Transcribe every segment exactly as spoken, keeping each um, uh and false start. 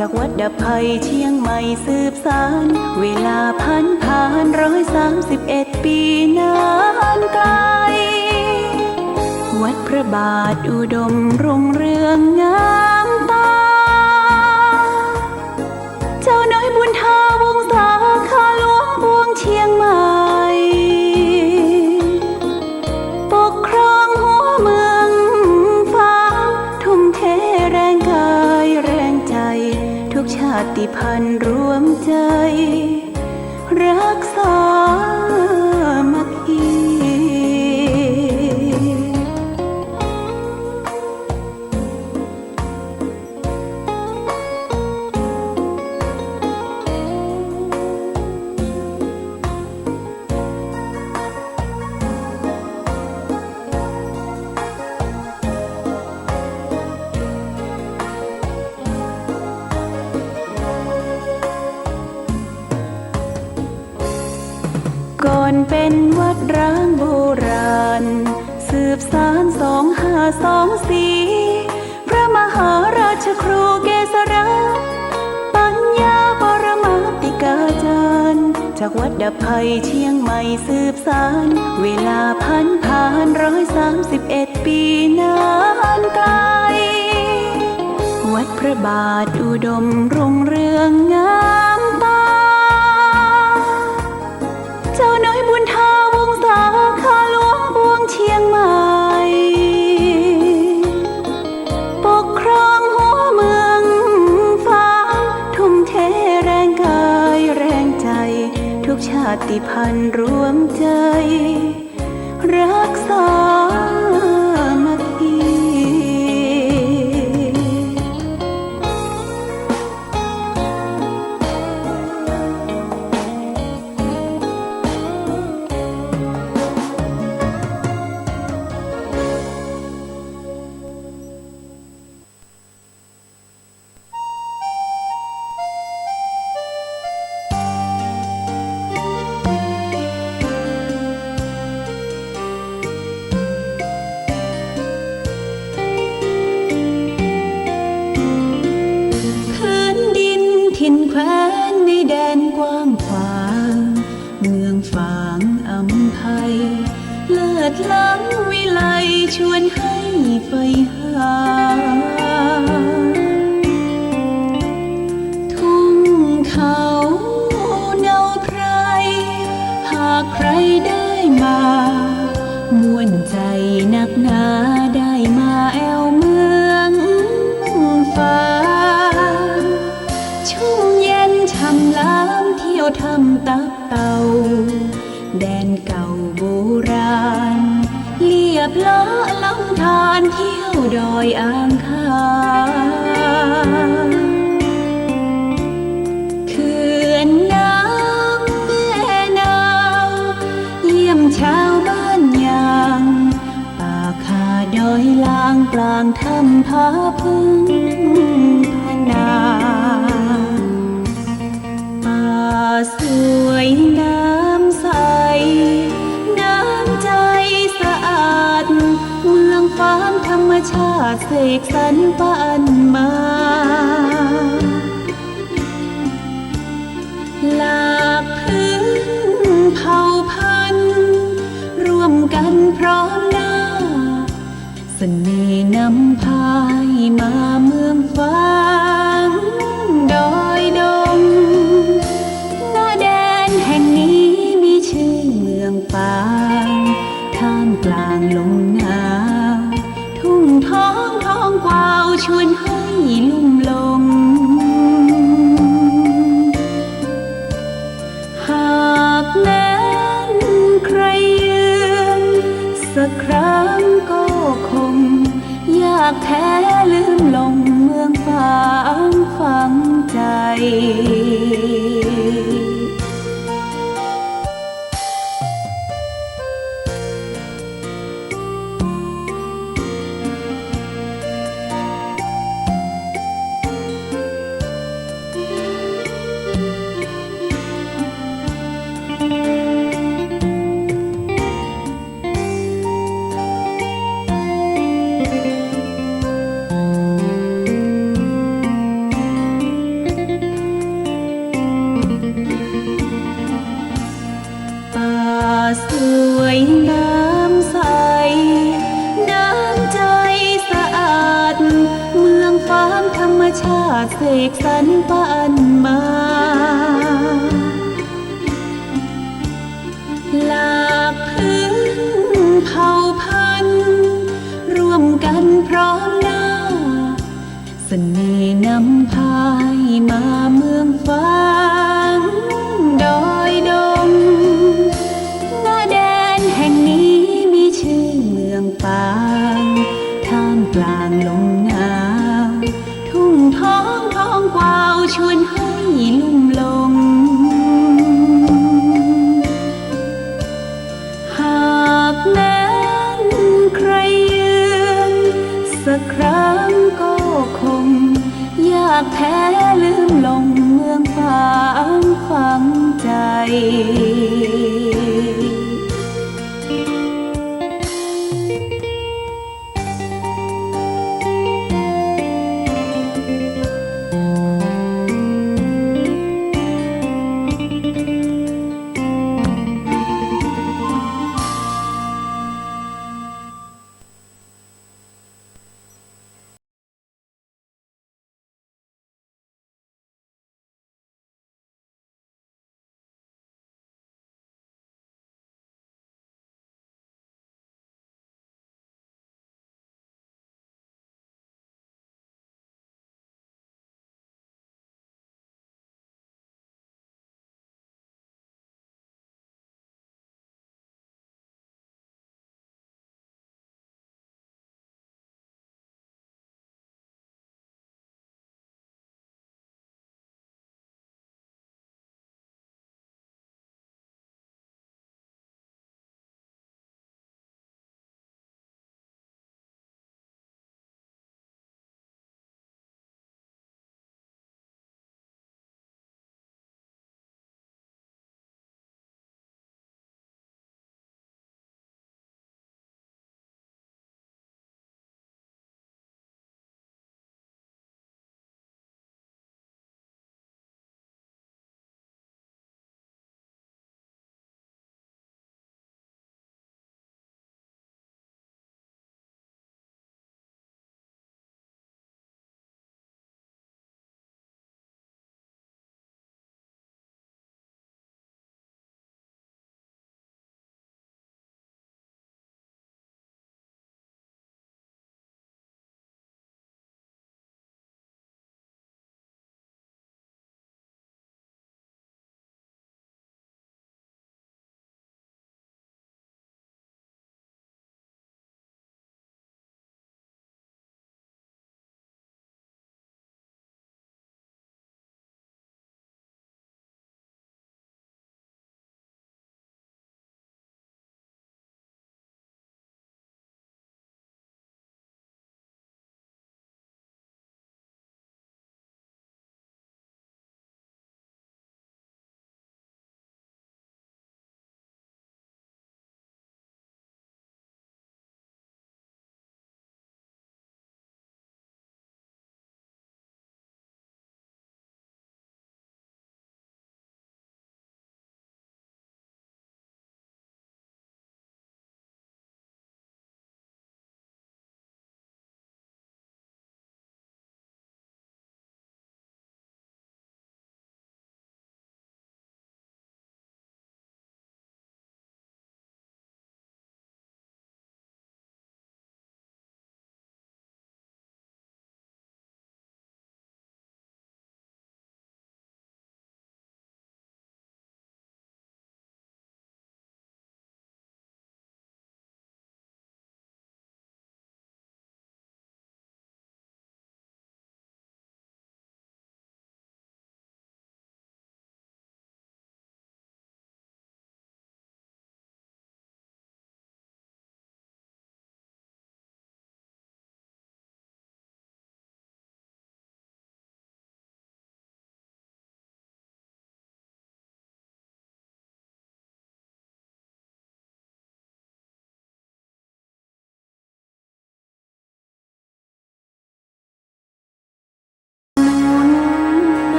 จากวัดดับภัยเชียงใหม่สืบสาน เวลาผันผานร้อยสามสิบเอ็ดปีนานไกล วัดพระบาทอุดมรุ่งเรืองงามตา เจ้าน้อยบุญทาวงศา ข้าหลวงปวงเชียงใหม่ ปกครองหัวเมืองฟ้า ทุ่มเทแรงกายแรงใจ ทุกชาติพันธุ์รวมใจ รักสามัคคี ก่อนเป็นวัดร้างโบราณ สืบสานสองห้าสองสี่ พระมหาราชครูเกษรา ปัญญาปรมาติกาจารย์ จากวัดดับภัยเชียงใหม่สืบสาน เวลาผันผานร้อยสามสิบเอ็ดปีนานไกล วัดพระบาทอุดมรุ่งเรืองงามตา เจ้าน้อยบุญทาวงศา ข้าหลวงปวงเชียงใหม่ ปกครองหัวเมืองฟ้า ทุ่มเทแรงกายแรงใจ ทุกชาติพันธุ์รวมใจ รักสามัคคีพื้นดินถิ่นแคว้นในแดนกว้างขวาง เมืองฝางอำไพ เลิศล้ำวิไลชวนให้ใฝ่หา ทุ่งเขาเนาไพร หากใครได้มา ม่วนใจนักหนา ได้มาแอ่วเมืองฝาง ชุ่มเย็นช่ำล้ำเที่ยวถ้ำตับเต่า แดนเก่าโบราณ เลียบเลาะลำธารเที่ยวดอยอ่างขาง เขื่อนน้ำแม่นาว เยี่ยมชาวบ้านยาง ป่าคาดอยลางกลางถ้ำผาพึ่งพนา ป่าสวยน้ำใส น้ำใจสะอาด เมืองฝางธรรมชาติเสกสรรปั้นมา หลากพื้นเผ่าพันธุ์ ร่วมกันพร้อมหน้า เสน่ห์นำพาให้มาเมืองฝางดอยดง ณ แดนแห่งนี้มีชื่อเมืองฝาง ท่ามกลางลมหนาว ทุ่งทองท้องกวาวชวนให้ลุ่มหลง หากแม้นใครเยือนสักครั้งก็คง ยากแท้ลืมลงเมืองฝางฝังใจ ชาติเสกสรรปั๋นมา หลากพื้นเผ่าพันธุ์ ร่วมกั๋นพร้อมหน้า เสน่ห์นำพาให้มาเมืองฝางดอยดง ณ แดนแห่งนี้มีชื่อเมืองฝาง ท่ามกลางลมหนาว ทุ่งท้องท้องกวาวชวนให้ลุ่มหลง หากแม้นใครเยือนสักครั้งก็คง ยากแท้ลืมลงเมืองฝางฝังใจ๋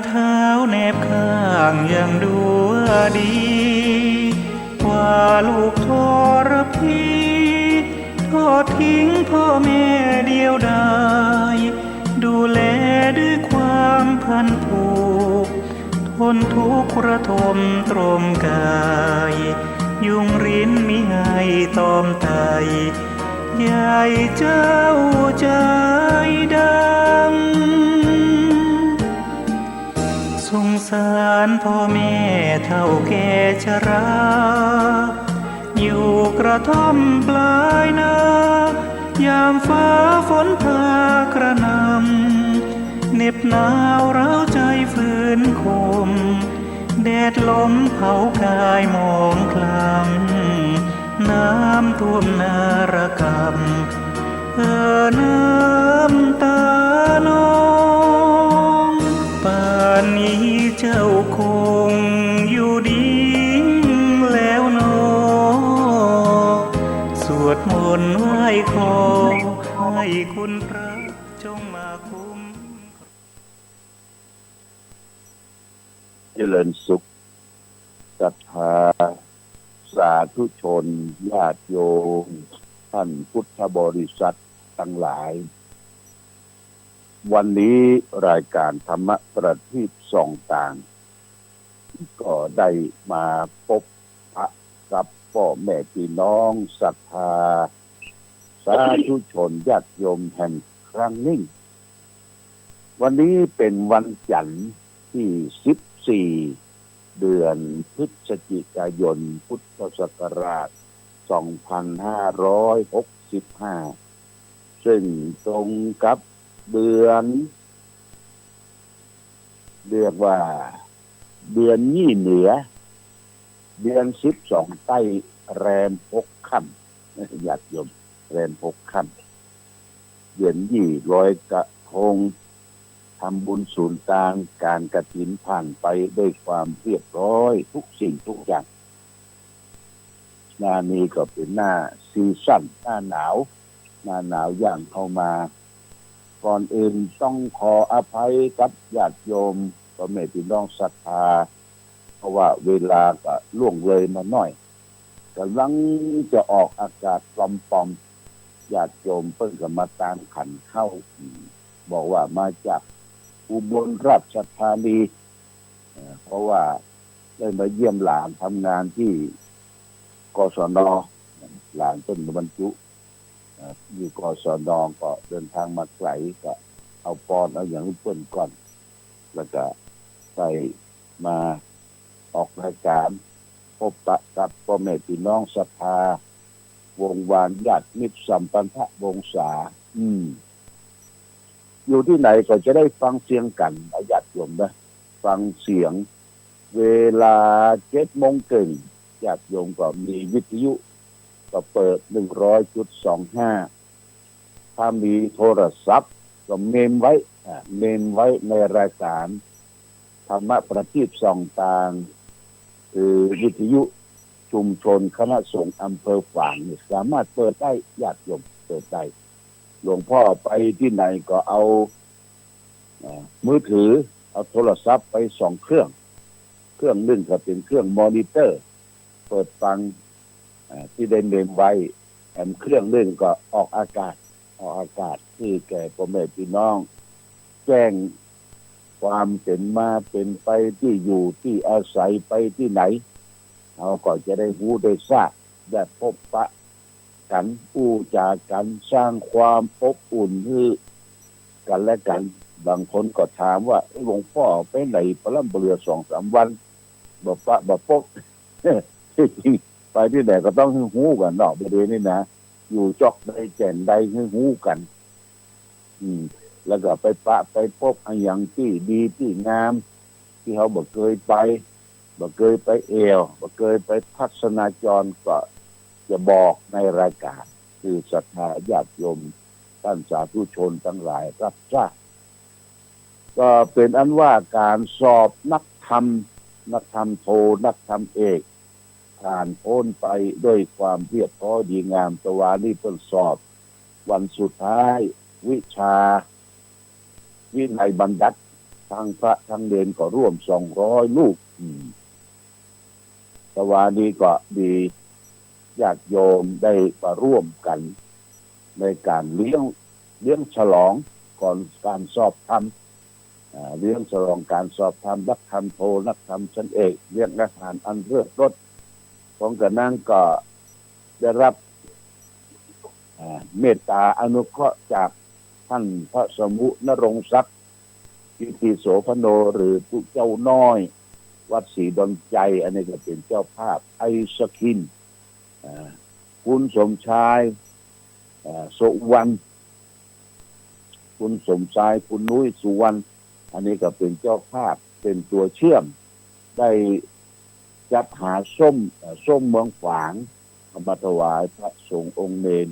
เท้าแนบข้างยังดูดี ว่าลูกทรพี ทอดทิ้งพ่อแม่เดียวดาย ดูแลด้วยความพันผูก ทนทุกข์ระทมตรมกาย ยุงริ้นมิให้ตอมไต ยายเจ้าใจดำ สงสารพ่อแม่เฒ่าแก่ชรา อยู่กระท่อมปลายนา ยามฟ้าฝนพากระหน่ำ เหน็บหนาวเร้าใจฝืนข่ม แดดลมเผากายหมองคล้ำ น้ำท่วมนาระกำ เอ่อน้ำตานอง ป่านนี้เจ้าคงอยู่ดีแล้วหนอ สวดมนต์ไหว้ขอ ให้คุณพระจงมาคุ้ม เจริญสุข ศรัทธาสาธุชน ญาติโยม ท่านพุทธบริษัทตังหลาย วันนี้รายการธรรมะประทีปส่องตาง ก็ได้มาปบปะกับป้อแม่ปี้น้องศรัทธา สาธุชนญาติโยมแหมครั้งนึ่ง วันนี้เป๋นวันจันทร์ตี้สิบสี่ เดือนพฤศจิกายน พุทธศักราชสองพันห้าร้อยหกสิบห้า ซึ่งตรงกับเดือน เรียกว่าเดือนยี่เหนือ เดือนสิบสองใต้ แรมหกค่ำ ญาติโยม แรมหกค่ำ เดือนยี่ลอยกระทง ทำบุญสูนตาง ก๋านกฐินผ่านไปด้วยความเรียบร้อยทุกสิ่งทุกอย่าง หน้านี้ก็เป๋นหน้าซีซั่น หน้าหนาว หน้าหนาวย่างเข้ามา ก่อนอื่นต้องขออภัยกับญาติโยม ป้อแม่ปี้น้องศรัทธา เพราะว่าเวลาก็ล่วงเลยมาหน้อย ก่ำลังจะออกอากาศปลอมๆ ญาติโยมเปิ้นก็มาตางขันเข้า บอกว่ามาจากอุบลราชธานี เอ่อ เพราะว่าได้มาเยี่ยมหลานทำงานที่ กศน. หลานเปิ้นบรรจุ เอ่อ อยู่ กศน. ก็เดินทางมาไก๋ ก็เอาปอนเอาหยังหื้อเปิ้นก่อน แล้วก็ได้มาออกรายการ ปบปะกับป้อแม่ปี้น้องศรัทธา วงศ์วานญาติมิตรสัมพันธวงศา อืม อยู่ตี้ไหนก็จะได้ฟังเสียงกั๋นนะญาติโยมนะ ฟังเสียง เวลาเจ็ดโมงเกิ่ง ญาติโยมก็มีวิทยุ ก็เปิดหนึ่งร้อยจุดสองห้า ถ้ามีโทรศัพท์ก็เมมไว้ อ่า เมมไว้ในรายการธรรมะประทีปส่องตาง คือวิทยุชุมชนคณะสงฆ์อำเภอฝางนี่ สามารถเปิดได้ ญาติโยม เปิดได้ หลวงพ่อไปตี้ไหนก็เอา เอ่อ มือถือ เอาโทรศัพท์ไปสองเครื่อง เครื่องนึ่งก็เป๋นเครื่องมอนิเตอร์ เปิดฟัง เอ่อ ตี้ได้เมมไว้ แถมเครื่องนึ่งก็ออกอากาศ ออกอากาศหื้อแก่ป้อแม่ปี้น้อง แจ้งความเป๋นมาเป๋นไป ตี้อยู่ตี้อาศัย ไปตี้ไหน เฮาก็จะได้ฮู้ได้ซาบ ได้ปบปะกั๋น อู้จ๋ากั๋น สร้างความอบอุ่นหื้อกั๋นและกั๋น บางคนก็ถามว่า เอ๊ะ หลวงป้อไปไหนปะล่ำบ่เหลือสองสามวัน บ่ปะบ่ปบ ตี้จริงไปตี้ไหนก็ต้องหื้อฮู้กั๋นเนาะ บ่าเดี่ยวนี้นะ อยู่จ๊อกใดแก่นใดหื้อฮู้กั๋น อืม แล้วก็ไปปะไปปบอะหยังตี้ดีตี้งาม ตี้เฮาบ่เกยไป บ่เกยไปแอ่ว บ่เกยไปทัศนาจร ก็จะบอกในรายการ หื้อศรัทธาญาติโยม ต้านสาธุชนตังหลายรับซาบ ก็เป๋นอันว่าก๋านสอบนักธรรม นักธรรมโท นักธรรมเอก ผ่านพ้นไปด้วยความเรียบร้อยดีงาม ตะวานี้เปิ้นสอบวันสุดท้าย วิชาวินัยบัณฑิต ตังพระตังเณรก็ร่วมสองร้อยรูป อืม ตะวานี้ก็มีญาติโยมได้มาร่วมกั๋นในก๋านเลี้ยง เลี้ยงฉลองก๋อนก๋านสอบธรรม อ่า เลี้ยงฉลองก๋านสอบธรรม นักธรรมโท นักธรรมชั้นเอก เลี้ยงอาหารอันเลิศรส พร้อมกั๋นนั้นก็ได้ฮับ อ่า เมตต๋าอนุเคราะห์จากต้านพระสมุณรงค์ศักดิ์ กิตติโสภโณ หรือตุ๊เจ้าน้อย วัดศรีดอนชัย อันนี้ก็เป๋นเจ้าภาพ ไอศกรีม อ่า คุณสมชาย อ่า สุวรรณ คุณสมชาย คุณนุ้ย สุวรรณ อันนี้ก็เป๋นเจ้าภาพ เป๋นตั๋วเชื่อม ได้จัดหาส้ม เอ่อ ส้มเมืองฝาง เอามาถวายพระสงฆ์องค์เณร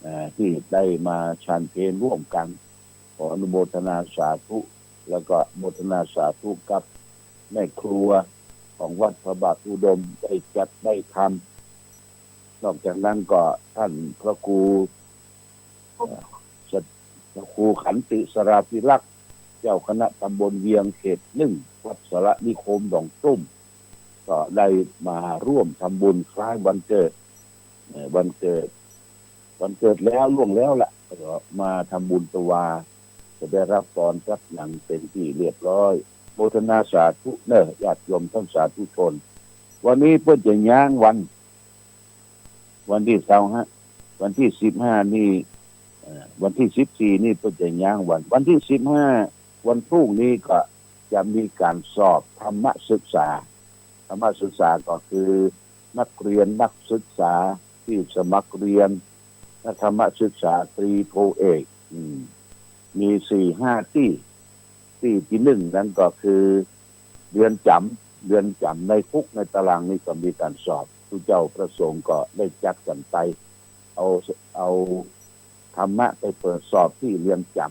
เอ่อ ตี้ได้มาฉันเพลร่วมกั๋น ขออนุโมทนาสาธุ แล้วก็โมทนาสาธุกับแม่ครัวของวัดพระบาทอุดมได้จัดได้ทำ นอกจากนั้นก็ต้านพระครู เอ่อ พระครูขันติสราภิรักษ์ เจ้าคณะตำบลเวียงเขตหนึ่ง วัดสารนิคมหนองตุ้ม ก็ได้มาร่วมทำบุญคล้ายวันเกิด เอ่อ วันเกิด วันเกิดแล้วล่วงแล้วแหละ ก็มาทำบุญตะวา ก็ได้ฮับตอนจัดหนังเป๋นตี้เรียบร้อย โมทนาสาธุเน่อ ญาติโยมต้านสาธุชน วันนี้เปิ้นจะย้างวัน วันตี้ซาวห้า วันตี้สิบห้านี่ เอ่อ วันตี้สิบสี่นี่เปิ้นจะย้างวัน วันตี้สิบห้า วันพรุ่งนี้ก็จะมีก๋านสอบธรรมศึกษา ธรรมศึกษาก็คือนักเรียนนักศึกษาตี้สมัครเรียนนักธรรมศึกษาตรีโทเอก อืม มีสี่ห้าตี้ ตี้ตี้หนึ่งนั้นก็คือเรือนจ๋ำ เรือนจ๋ำในคุกในตารางนี่ก็มีก๋านสอบ ตุ๊เจ้าพระสงฆ์ก็ได้จัดกั๋นไป เอา เอาธรรมะไปเปิดสอบตี้เรือนจ๋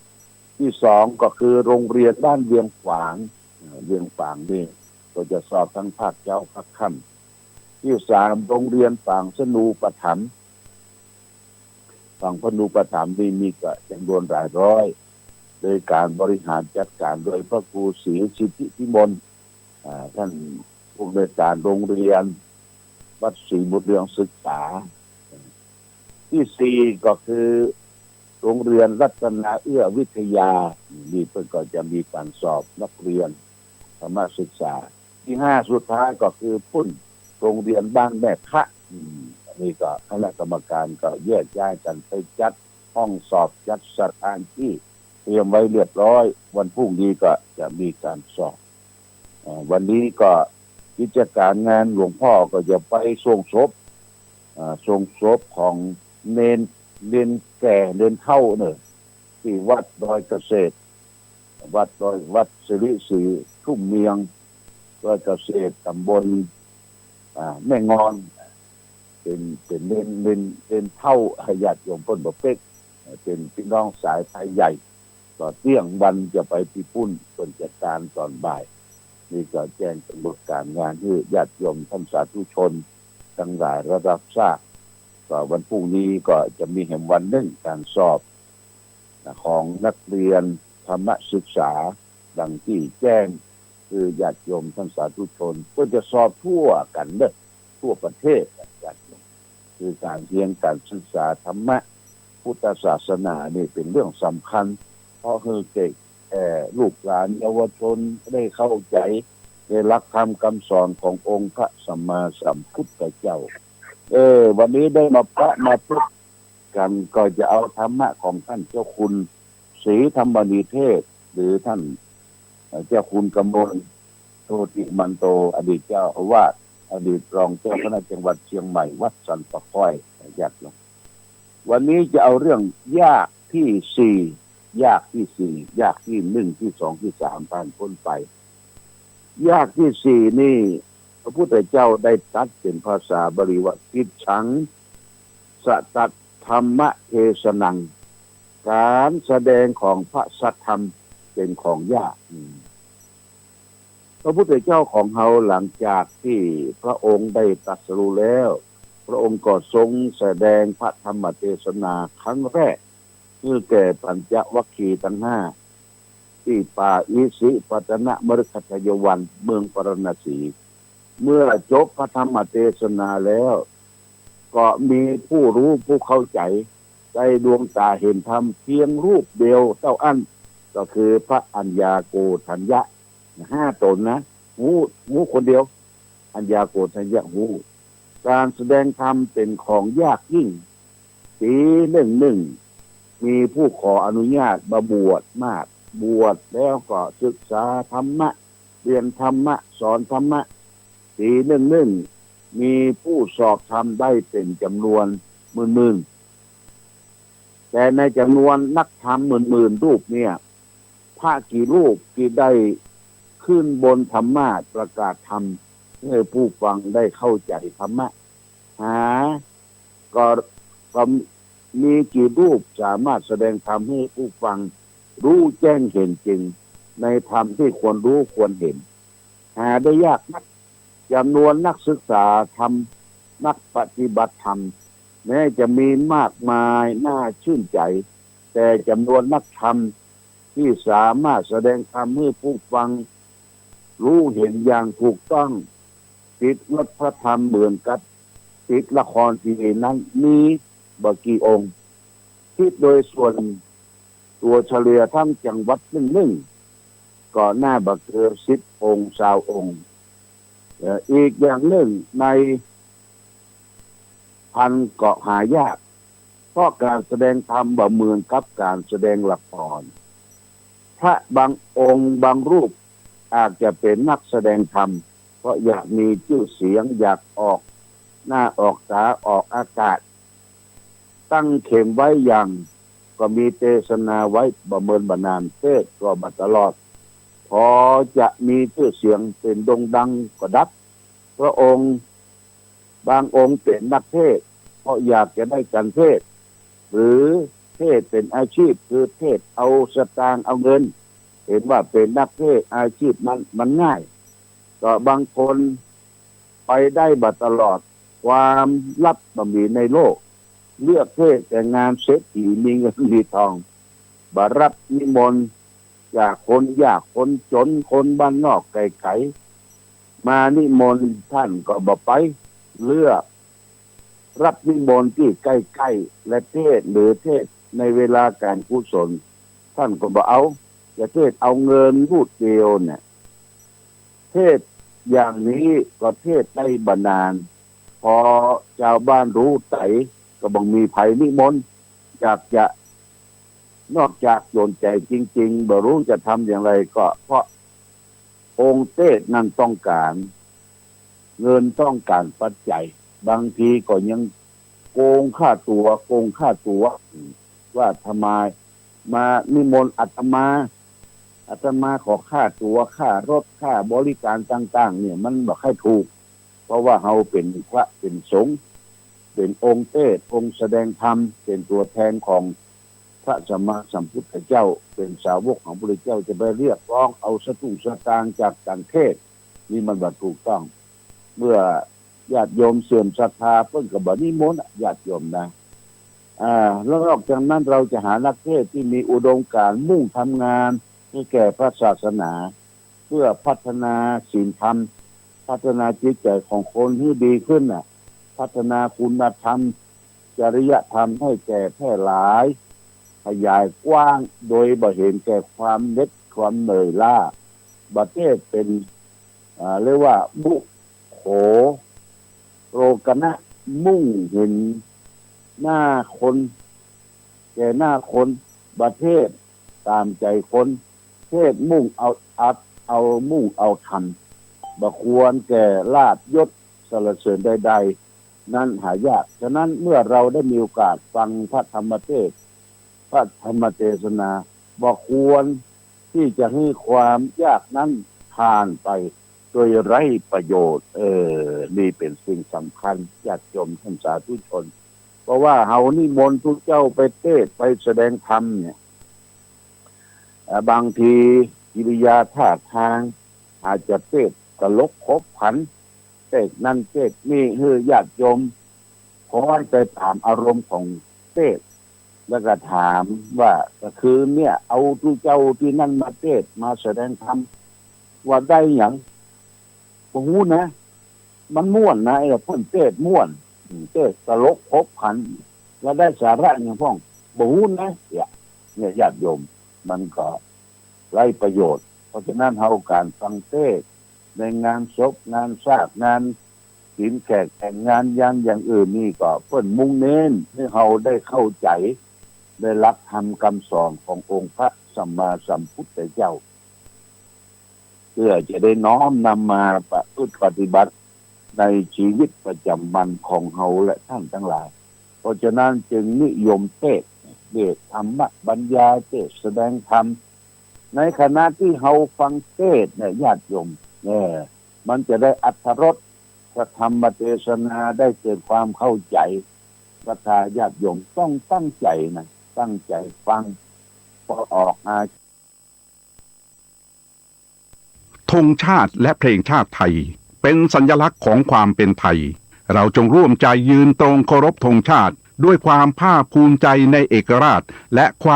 ำ ตี้สองก็คือโรงเรียนบ้านเวียงฝาง เอ่อ เวียงฝางนี่ก็จะสอบตังภาคเจ๊าภาคค่ำ ตี้สามโรงเรียนฝางสนูปถัมภ์ ฝางสนูปถัมภ์นี่มีก็จ๋ำนวนหลายร้อย โดยก๋านบริหารจัดก๋านโดยพระครูศรีสิทธิพิมล อ่า ต้านผู้อำนวยก๋านโรงเรียนวัดศรีบุญเรืองศึกษา ตี้สี่ก็คือโรงเรียนรัตนาเอื้อวิทยา นี่เปิ้นก็จะมีก๋านสอบนักเรียนธรรมศึกษา ตี้ห้าสุดท้ายก็คือปุ้นโรงเรียนบ้านแม่พระ อืม อันนี้ก็คณะกรรมการก็แยกย้ายกั๋นไปจัดห้องสอบ จัดสถานตี้เตรียมไว้เรียบร้อย วันพรุ่งนี้ก็จะมีก๋านสอบ เอ่อ วันนี้ก็กิจก๋านงานหลวงพ่อก็จะไปส่งศพ เอ่อ ส่งศพของเณร เณรแก่ เณรเฒ่าเน่อ ตี้วัดดอยเกษตร วัดดอย วัดสิริศรีทุ่มเมียง ดอยเกษตร ตำบล อ่า แม่งอน เป๋น เป๋นเณร เณร เณรเฒ่า ญาติโยมเปิ้นบ่เป๊ก เป๋นปี้น้องสายไทใหญ่ ก็เตี้ยงวันจะไปตี้ปุ้น เปิ้นจัดก๋านต๋อนบ่าย นี่ก็แจ้งก๋ำหนดก๋านงานหื้อญาติโยมต้านสาธุชนตังหลายได้ฮับทราบ ก็วันพรุ่งนี้ก็จะมีแหมวันนึ่งก๋านสอบ ของนักเรียนธรรมศึกษา ดังตี้แจ้ง คือญาติโยมต้านสาธุชน เปิ้นจะสอบทั่วกั๋นเน่อ ทั่วประเทศ ญาติโยม คือก๋านเฮียนก๋านศึกษาธรรมะพุทธศาสนานี่เป๋นเรื่องสำคัญ เพราะหื้อเกิด เอ่อ ลูกหลานเยาวชนได้เข้าใจ๋ในหลักธรรมกำสอนขององค์พระสัมมาสัมพุทธเจ้า เออ วันนี้ได้มาปะมาพบกั๋น ก็จะเอาธรรมะของต้านเจ้าคุณศรีธรรมนิเทศ หรือต้าน เอ่อ เจ้าคุณกมล โชติมันโต อดีตเจ้าอาวาส อดีตรองเจ้าคณะจังหวัดเชียงใหม่ วัดสันป่าค่อย ญาติโยม วันนี้จะเอาเรื่องยากตี้สี่ ยากตี้สี่ ยากตี้นึ่ง ตี้สอง ตี้สาม ผ่านป๊นไป ยากตี้สี่นี่ พระพุทธเจ้าได้ตรัสเป๋นภาษาบาลีว่า กิจฉัง สตัตถรรมเทศนัง ก๋านแสดงของพระสัทธรรมเป๋นของยาก อืม พระพุทธเจ้าของเฮาหลังจากตี้พระองค์ได้ตรัสรู้แล้ว พระองค์ก็ทรงแสดงพระธรรมเทศนาครั้งแรก หื้อแก่ปัญจวัคคีย์ตังห้า ตี้ป่าอิสิปตนมฤคทายวัน เมืองปาราณสี เมื่อจบพระธรรมเตสนาแล้ว ก็มีผู้ฮู้ผู้เข้าใจ๋ ได้ดวงต๋าหันธรรมเปียงรูปเดียวเต้าอั้น ก็คือพระอัญญาโกณฑัญญะ ห้าต๋นนะ ฮู้ ฮู้คนเดียว อัญญาโกณฑัญญะฮู้ ก๋านแสดงธรรมเป๋นของยากยิ่ง ปี๋นึ่งนึ่ง มีผู้ขออนุญาตมาบวชมาก บวชแล้วก็ศึกษาธรรมะ เฮียนธรรมะ สอนธรรมะ ปี๋นึ่งนึ่ง มีผู้สอบธรรมได้เป๋นจ๋ำนวนหมื่นๆ แต่ในจ๋ำนวนนักธรรมหมื่นๆ รูปเนี่ย พระกี่รูปตี้ได้ขึ้นบนธรรมาสน์ประกาศธรรม หื้อผู้ฟังได้เข้าใจ๋ธรรมะ หา ก็ ก็มีกี่รูปสามารถแสดงธรรมหื้อผู้ฟังฮู้แจ้งเห็นจริงในธรรมตี้ควรฮู้ควรเห็น หาได้ยากนัก จ๋ำนวนนักศึกษาธรรม นักปฏิบัติธรรม แม้จะมีมากมายน่าชื่นใจ๋ แต่จ๋ำนวนนักธรรมตี้สามารถแสดงธรรมหื้อผู้ฟังฮู้เห็นอย่างถูกต้อง ติดรสพระธรรมเหมือนกับติดละครทีวีนั้นมีบ่กี่องค์ คิดโดยส่วนตั๋วเฉลี่ยตึงจังหวัดนึ่งนึ่ง ก็น่าบ่เกินสิบองค์ ซาวองค์ เอ่อ อีกอย่างนึ่งในพันก็หายาก เพราะก๋านแสดงธรรมบ่เหมือนกับก๋านแสดงละคร พระบางองค์บางรูปอาจจะเป๋นนักแสดงธรรม เพราะอยากมีจื้อเสียง อยากออกหน้าออกต๋าออกอากาศ ตั้งเข็มไว้อย่าง ก็มีเตสนาไว้บ่เมินบ่นาน เทศน์ก็บ่ตลอด พอจะมีจื้อเสียงเป๋นโด่งดังก็ดับ พระองค์บางองค์เป๋นนักเทศน์ เพราะอยากจะได้ก๋านเทศน์ หรือเทศน์เป๋นอาชีพ คือเทศน์เอาสตางค์เอาเงิน หันว่าเป๋นนักเทศน์อาชีพมัน มันง่าย ก็บางคนไปได้บ่ตลอด ความลับบ่มีในโลก เลือกเทศน์แต่งานเศรษฐีมีเงินมีทอง บ่ฮับนิมนต์จากคนยากคนจ๋น คนบ้านนอกไก๋ๆ มานิมนต์ต้านก็บ่ไป เลือกฮับนิมนต์ตี้ใก้ๆ และเทศน์หรือเทศน์ในเวลาก๋านกุศล ต้านก็บ่เอา จะเทศน์เอาเงินรูดเดียวเนี่ย เทศน์อย่างนี้ก็เทศน์ได้บ่นาน พอจาวบ้านฮู้ไตก็บ่มีใผนิมนต์ อยากจะ นอกจากจ๋นใจ๋จริงๆ บ่ฮู้จะทำอย่างไร ก็เพราะองค์เทศน์นั้นต้องก๋านเงิน ต้องก๋านปัจจัย บางทีก็ยังโกงค่าตั๋ว โกงค่าตั๋ว ว่าทำไมมานิมนต์อาตมา อาตมาขอค่าตั๋ว ค่ารถ ค่าบริการต่างๆ เนี่ย มันบ่ค่อยถูก เพราะว่าเฮาเป๋นพระเป๋นสงฆ์ เป๋นองค์เทศน์ องค์แสดงธรรม เป๋นตั๋วแทนของพระสัมมาสัมพุทธเจ้า เป๋นสาวกของพระพุทธเจ้า จะไปเรียกร้องเอาสตุ้งสตางค์จากก๋านเทศน์ นี่มันบ่ถูกต้อง เมื่อญาติโยมเสื่อมศรัทธา เปิ้นก็บ่นิมนต์อะ ญาติโยมนะ อ่า แล้วนอกจากนั้นเราจะหานักเทศน์ที่มีอุดมการณ์มุ่งทำงานให้แก่พระศาสนา เพื่อพัฒนาศีลธรรม พัฒนาจิตใจ๋ของคนหื้อดีขึ้นน่ะ พัฒนาคุณธรรม จริยธรรมให้แก่แพร่หลาย ขยายกว้าง โดยบ่เห็นแก่ความเหน็ดความเหนื่อยล้า บ่เทศน์เป๋น อ่า เรียกว่า บุโขโรกนะ มุ่งเห็นหน้าคน แก่หน้าคน บ่เทศน์ต๋ามใจ๋คน เทศน์มุ่งเอาอัต เอามุ่งเอาธรรม บ่ควรแก่ลาภยศสรรเสริญใดๆ นั้นหายาก ฉะนั้นเมื่อเราได้มีโอกาสฟังพระธรรมเทศน์ พระธรรมเตสนา บ่ควรที่จะหื้อความยากนั้นผ่านไปโดยไร้ประโยชน์ เออ นี่เป๋นสิ่งสำคัญ ญาติโยมต้านสาธุชน เพราะว่าเฮานิมนต์ตุ๊เจ้าไปเทศน์ไปแสดงธรรมเนี่ย อ่า บางทีกิริยาท่าทางอาจจะเทศน์ตลกขบขัน เทศน์นั้นเทศน์นี้ หื้อญาติโยมคล้อยไปต๋ามอารมณ์ของเทศน์ แล้วก็ถามว่า "ตะคืนเนี่ย เอาตุ๊เจ้าตี้นั่นมาเตสน์ มาแสดงธรรม ว่าได้หยัง" "บ่ฮู้นะ มันม่วนนะ ไอ้เปิ้นเตสน์ม่วน อืม เตสน์ตลกขบขัน แล้วได้สาระหยังพ่อง" "บ่ฮู้นะ" เนี่ย เนี่ย ญาติโยม มันก็ไร้ประโยชน์ เพราะฉะนั้นเฮาก๋านฟังเตสน์ในงานศพ งานสาก งานศีลแขก แต่งงาน งานอย่างอื่นนี่ก็เปิ้นมุ่งเน้นหื้อเฮาได้เข้าใจ๋ ได้หลักธรรมกำสอนขององค์พระสัมมาสัมพุทธเจ้า เปื้อจะได้น้อมนำมาประพฤติปฏิบัติในชีวิตประจ๋ำวันของเฮาและท่านตังหลาย เพราะฉะนั้นจึงนิยมเตสน์ เตสน์ธรรมบรรยาย เตสน์แสดงธรรม ในขณะตี้เฮาฟังเตสน์เนี่ย ญาติโยม เออ มันจะได้อรรถรส พระธรรมเตสนา ได้เกิดความเข้าใจ๋ ศรัทธาญาติโยมต้องตั้งใจ๋นะ ตั้งใจ๋ฟัง พอออกมา ธงชาติและเพลงชาติไทย เป็นสัญลักษณ์ของความเป็นไทย เราจงร่วมใจยืนตรงเคารพธงชาติ ด้วยความภาคภูมิใจในเอกราช และความ